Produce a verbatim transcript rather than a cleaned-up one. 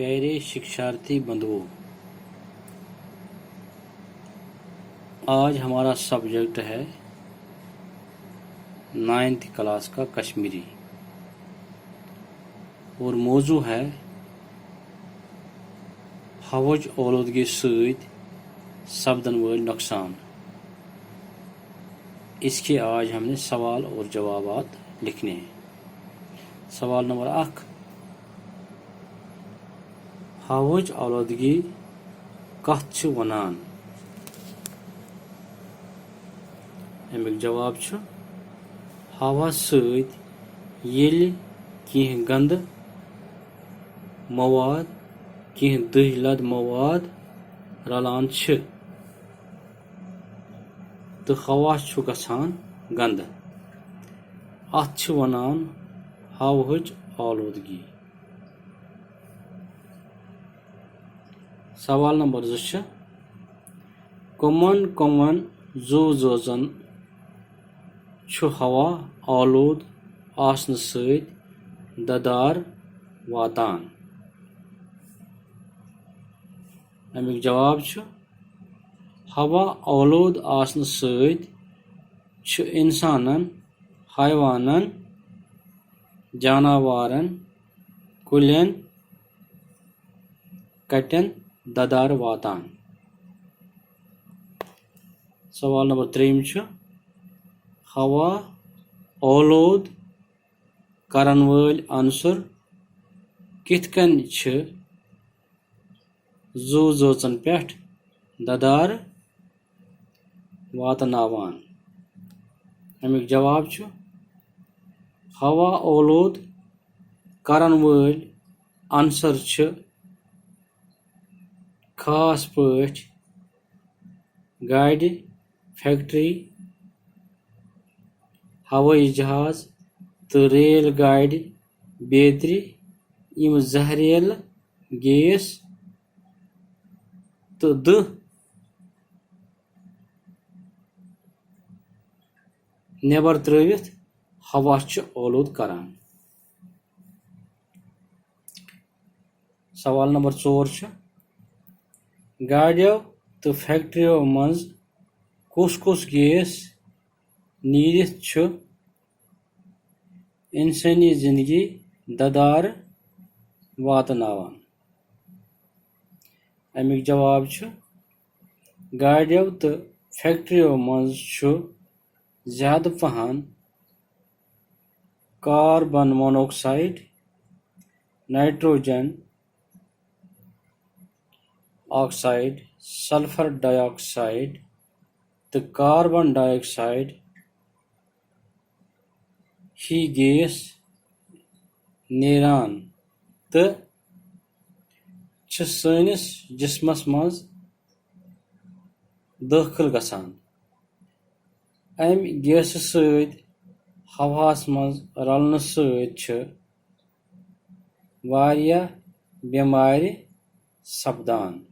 प्यारे शिक्षार्थी बंधुओं, आज हमारा सब्जेक्ट है नाइन्थ क्लास का कश्मीरी और मौजू है ہوہٕچ اولودگی سۭتۍ سپدن وٲلۍ نۄقصان۔ اس کے آج ہم نے سوال اور جوابات لکھنے ہیں۔ سوال نمبر اکھ، ہوہٕچ اولودگی کتھ چھِ ونان؟ امیُک جواب چھُ، ہوا سۭتۍ ییٚلہِ کینٛہہ گنٛدٕ مواد، کینٛہہ دٔہۍ لد مواد رلان چھِ، تہٕ ہوا چھُ گژھان گنٛدٕ۔ اتھ چھِ ونان ہوہٕچ اولودگی۔ سوال نمبر زٕ چھُ، کٕمن کٕمن زُو زٲژن چھُ ہوا آلود آسنہٕ سۭتۍ ددار واتان؟ امیُک جواب چھُ، ہوا آلود آسنہٕ سۭتۍ چھُ انسانن، حیوانن، جاناوارن، کُلٮ۪ن، کٹٮ۪ن ددار واتان۔ سوال نمبر ترٛیٚیِم چھُ، ہوا آلود کرن وٲلۍ عنصر کِتھ کٔنۍ چھِ زُو زٲژن پٮ۪ٹھ ددار واتناوان؟ امیُک جواب چھُ، ہوا آلود کرن وٲلۍ عنصر چھِ خاص پٲٹھۍ گاڑِ، فیکٹری، ہوٲیی جہاز تہٕ ریل گاڑِ بیترِ، یِم زہریلہٕ گیس تہٕ دٕہ نٮ۪بر ترٲوِتھ ہوا چھِ آلود کران۔ سوال نمبر ژور چھُ، گاڑیو تہٕ فیکٹریو منٛز کُس کُس گیس نیٖرِتھ چھُ انسٲنی زندگی ددار واتناوان؟ امیُک جواب چھُ، گاڑیو تہٕ فیکٹریو منٛز چھُ زیادٕ پہن کاربن مونوکسائیڈ، نائٹروجن آکسائیڈ، سلفر ڈائی آکسائیڈ تہٕ کاربن ڈائی آکسائیڈ ہی گیس نیران تہٕ چھِ سٲنِس جسمس منٛز دٲخل گژھان۔ امہِ گیسہٕ سۭتۍ ہوہَس منٛز رلنہٕ سۭتۍ چھِ واریاہ بٮ۪مارِ سپدان۔